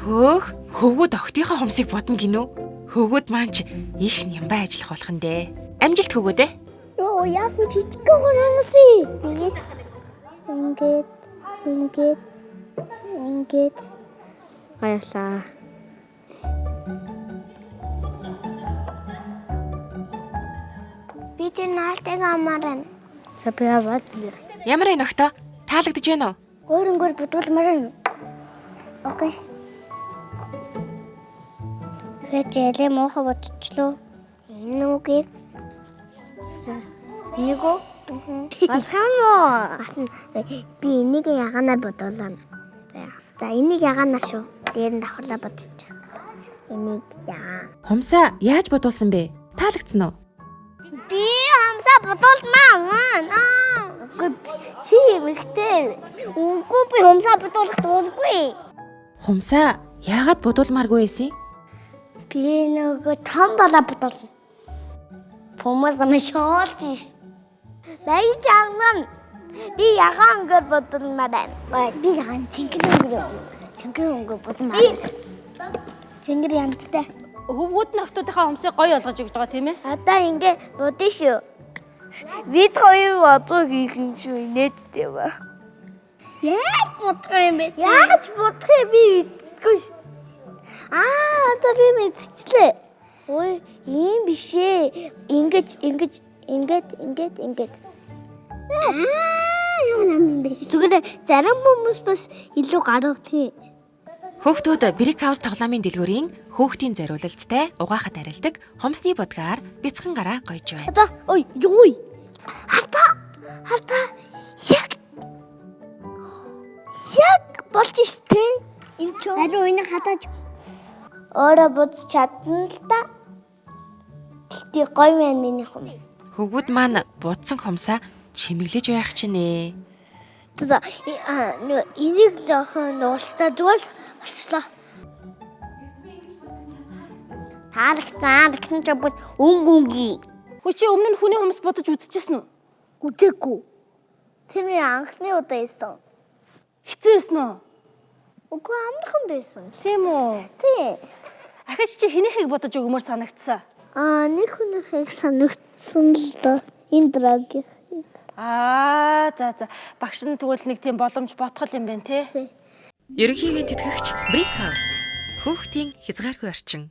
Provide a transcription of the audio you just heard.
Хөөх, хөвгүүд охтынхоо хумсыг бодно гинүү. Хөвгүүд маань ч их нямбай ажиллах болох нь дээ. Амжилт хөвгүүд ээ. Йоо, яасан жижигхэн хумсыг. Тэгээс ингээд ингээд ингээд Баярлаа. Би тэр наалтыг амаар байна. За би аваад. Ямар энэ охтоо? Таалагдж байна уу? Өөр өнгөөр бодуулмаар байна. Окей. Хэжээлээ муухай бодчихлоо. Энэ үгээр энийг үү? Болох юм уу? Ална. Би энийг ягаанаар бодуулаа. За. За энийг ягаанаар шүү. Дээр нь давхарлаа бодчих. Энийг ягаан. Хумсаа яаж бодуулсан бэ? Таалагдсан уу? Би хамсаа бодуулмаа. Аа. Үгүй чи эмэгтэй. Үгүй би хамсаа бодуулах дуулгүй. Хумсаа яагаад бодуулмааргүй байсан? Би нөгөө том балаа бодуулна. Хүмүүс намайг шоолж ш. Баяж аглан. Би ягаан өнгөөр бодулмаар байна. Би ягаан цэнгэр өнгөөр. Цэнгэр өнгөөр бодмаар. Цэнгэр янзтай. Хөвгүүд нь охтуудынхаа хумсыг гоё олгож өгж байгаа тийм ээ. Одоо ингээ бодно шүү. Бид хоёр бодлого хийх юм шүү инээдтэй ба. Яаж бодох юм бэ? Яаж бодох юм би мэддэггүй шүү. Аа, одоо би мэдчихлээ. Ой, ийм биш ээ. Ингэж ингэж ингээд ингээд ингээд. Аа, юу юм бэ? Зүгээр зарим хүмүүс бас илүү гарах тий. Хөөхтүүд Brick House тоглоомын дэлгүүрийн хөөхтийн зориулалттай угаахад арилдаг хумсны будгаар бяцхан гараа гойж байна. Одоо ой, юу? Хартаа. Хартаа. Яг яг болж штэ. Энэ ч ариу энийг хатааж өөрөө будж чадна л та. Гэтэ гоё байна энэ хумс. Хөвгүүд маань будсан хумсаа чимэглэж байх чинь ээ. За энийг жоохон нуулцтай зүгээр л болчлоо. Таалагдсан гэсэн чинь бүр өнгө өнгийн. Хөө чи өмнө нь хүний хумс бодож үзчихсэн үү? Үзээгүй. Тэр миний анхны удаа исэн. Хэцүү байсан уу? Үгүй амархан байсан. Тийм үү? Тий. Ахиж чи хэнийхийг бодож өгмөр санагдсан? Аа, нэг хүнийхийг санагдсан л доо. Энэ драгийн. Аа, за за. Багш нь тэгвэл нэг тийм боломж ботгол юм байна те. Ерөнхийгийн тэтгэгч Brick House хөөхтийн хязгааргүй орчин.